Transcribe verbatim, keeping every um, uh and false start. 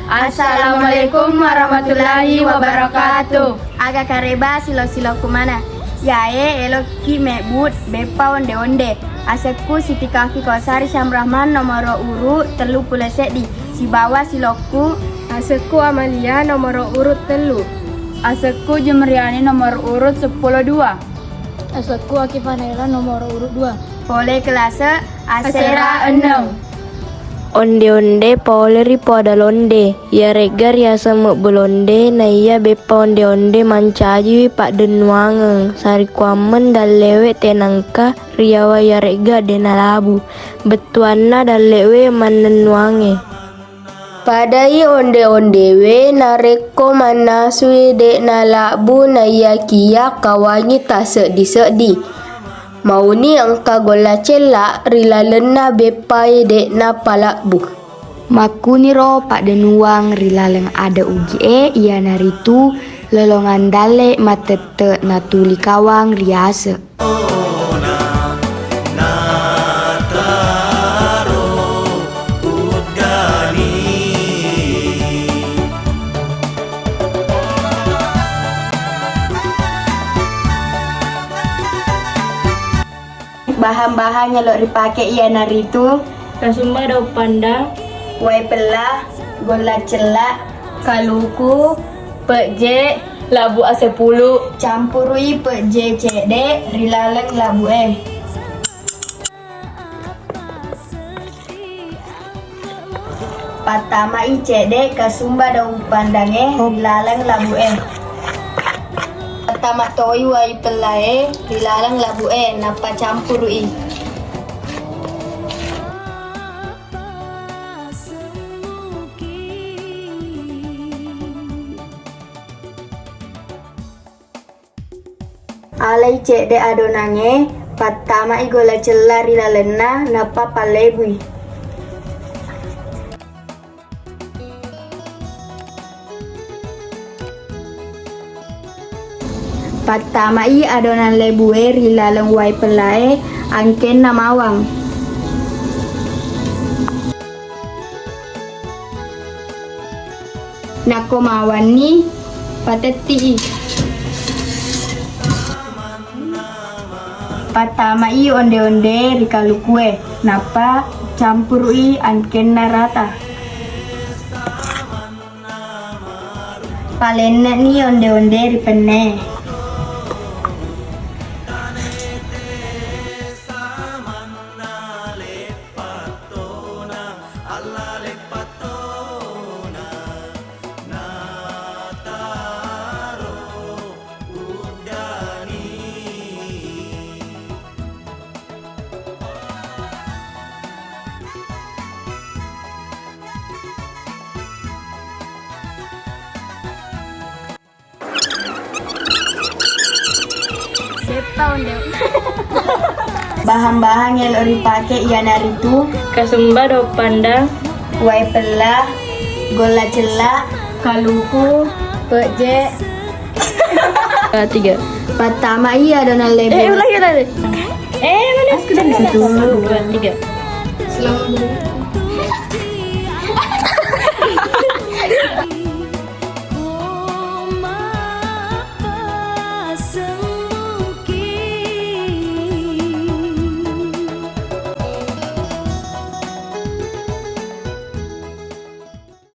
Assalamualaikum warahmatullahi wabarakatuh. Aga kareba silo-silokku maneng. Iyae elokki mebbut beppa onde-onde. Asekku Siti Kafi Kosari Syamrahman, nomoro urut tellu pulo seddi, sibawa silokku. Asekku Amalia, nomoro urut tellu. Asekku Jumriani, nomoro urut seppulo dua. Asekku Aki Fanela, nomoro urut dua. Pole kelase, asera enneng. Onde-onde pole ri poada londe, iyaregga riaseng mebbu londe, naiya beppa onde-onde mancajiwi paddennuangeng, sarikuammeng dallewe tenangka riawa iyaregga de nalabu, bettuanna dallewe mannennuange. Padai onde-ondewe narekko mannasui de nalabbu, naiyakiya kawangi tasseddi-seddi. Mauni engka golla cella ri lalenna beppae de'na palabbu. Makkuniro paddenuang ri laleng ada Ugie, iyanaritu lolongang dalle matette natuli kawang riase. Bahan-bahan yang lo ripake iyanaritu kasumba daun pandang, wae pella, golla cella, kaluku, pejje, labu asepulu. Campurui pejje cedde ri laleng labu e. Pattamai cedde kasumba daun pandangnge ri laleng labu e. Pattama toi wai pellae ri laleng labu e, nappa campurui. Alai cedde adonangnge, pattamai golla cella ri lalenna, nappa pallebui. Pattamai adonan lebue ri laleng wae pellae, angkenna mawang. Nakko mawanni, patetti'i. Pattamai onde-onde ri kalukue, nappa campuru'i angkenna rata. Palenne'ni onde-onde ri penne. Beppa onde. Bahan-bahan yang lo ripake iyanaritu kasumba daun pandang, wae pella, golla cella, kaluku, pejje. Ah, tiga. Pattamai adonan lebu. Eh, ulangi, ulangi. Eh, mana? Satu, dua, tiga. Selamat.